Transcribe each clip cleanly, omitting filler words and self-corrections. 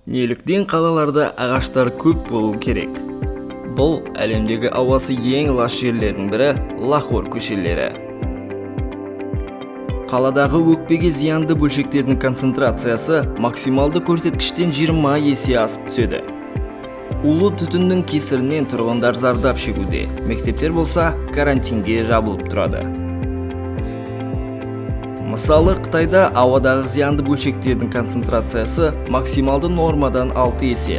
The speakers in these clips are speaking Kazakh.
Неліктен қалаларда ағаштар көп болу керек? Бұл әлемдегі ауасы ең лас жерлердің бірі – Лахор көшелері. Қаладағы өкпеге зиянды бөлшектердің концентрациясы максималды көрсеткіштен 20 есе асып түседі. Улы түтіннің кесірінен тұрғындар зардап шегуде, мектептер болса карантинге жабылып тұрады. Мысалы, Қытайда ауадағы зиянды бөлшектердің концентрациясы максималды нормадан 6 есе,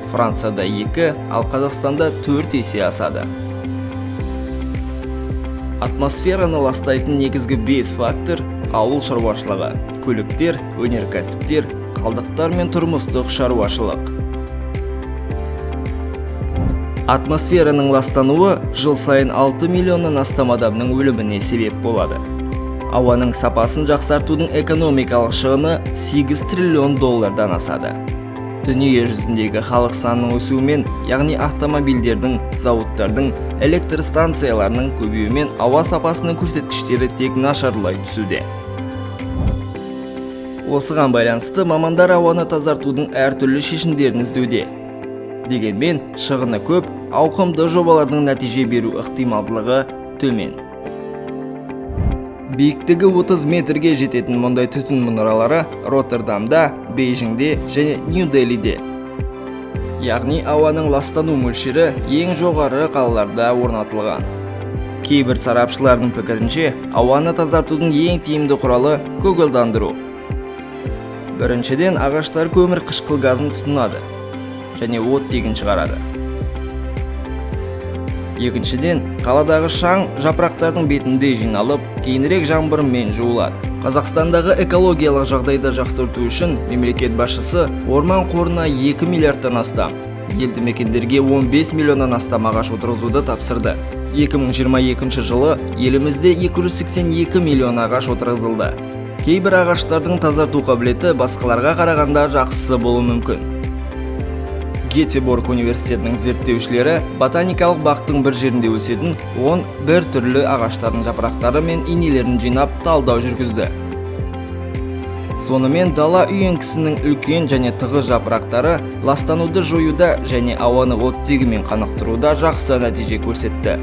Францияда 2, ал Қазақстанда 4 есе асады. Атмосфераны ластайтын негізгі 5 фактор – ауыл шаруашылығы, көліктер, өнеркәсіптер, қалдықтар мен тұрмыстық шаруашылық. Атмосфераның ластануы жыл сайын 6 миллионнан астам адамның өліміне себеп болады. Ауаның сапасын жақсартудың экономикалық шығыны 8 триллион доллардан асады. Дүние жүзіндегі халық санының өсуімен, яғни автомобильдердің, зауыттардың, электр станцияларының көбеюімен ауа сапасының көрсеткіштері тек нашарлай түсуде. Осыған байланысты мамандар ауаны тазартудың әртүрлі шешімдерін іздеуде. Дегенмен шығыны көп, ауқымды жобалардың нәтиже беру ықтималдылығы төмен. Биіктігі 30 метрге жететін мұндай түтін мұнаралары Роттердамда, Бейжіңде және Нью-Делиде, яғни ауаның ластану мөлшері ең жоғары қалаларда орнатылған. Кейбір сарапшылардың пікірінше, ауаны тазартудың ең тиімді құралы – көгалдандыру. Біріншіден, ағаштар көмір қышқыл газын тұтынады және оттегін шығарады. Екіншіден, қаладағы шаң жапырақтардың бетінде жиналып, кейінірек жаңбырмен жуылады. Қазақстандағы экологиялық жағдайды жақсарту үшін мемлекет басшысы орман қорына 2 миллиардтан астам, елді мекендерге 15 миллионнан астам ағаш отырғызуды тапсырды. 2022 жылы елімізде 282 миллион ағаш отырғызылды. Кейбір ағаштардың тазарту қабілеті басқаларға қарағанда жақсы болуы мүмкін. Гетеборг университетінің зерттеушілері ботаникалық бақтың бір жерінде өсетін 10 бір түрлі ағаштардың жапырақтары мен инелерін жинап, талдау жүргізді. Сонымен, дала үйеңкісінің үлкен және тығыз жапырақтары ластануды жоюда және ауаны оттегімен қанықтыруда жақсы нәтиже көрсетті.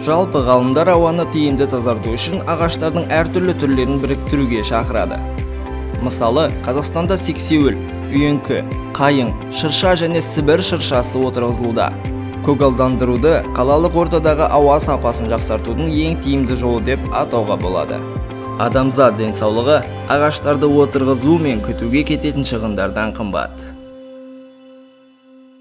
Жалпы, ғалымдар ауаны тиімді тазарту үшін ағаштардың әртүрлі түрлерін біріктіруге шақырады. Мысалы, Қазақстанда сексеуіл, үйеңкі, қайың, шырша және Сібір шыршасы отырғызылуда. Көгалдандыруды қалалық ортадағы ауа сапасын жақсартудың ең тиімді жолы деп атауға болады. Адамзат денсаулығы ағаштарды отырғызу мен күтуге кететін шығындардан қымбат.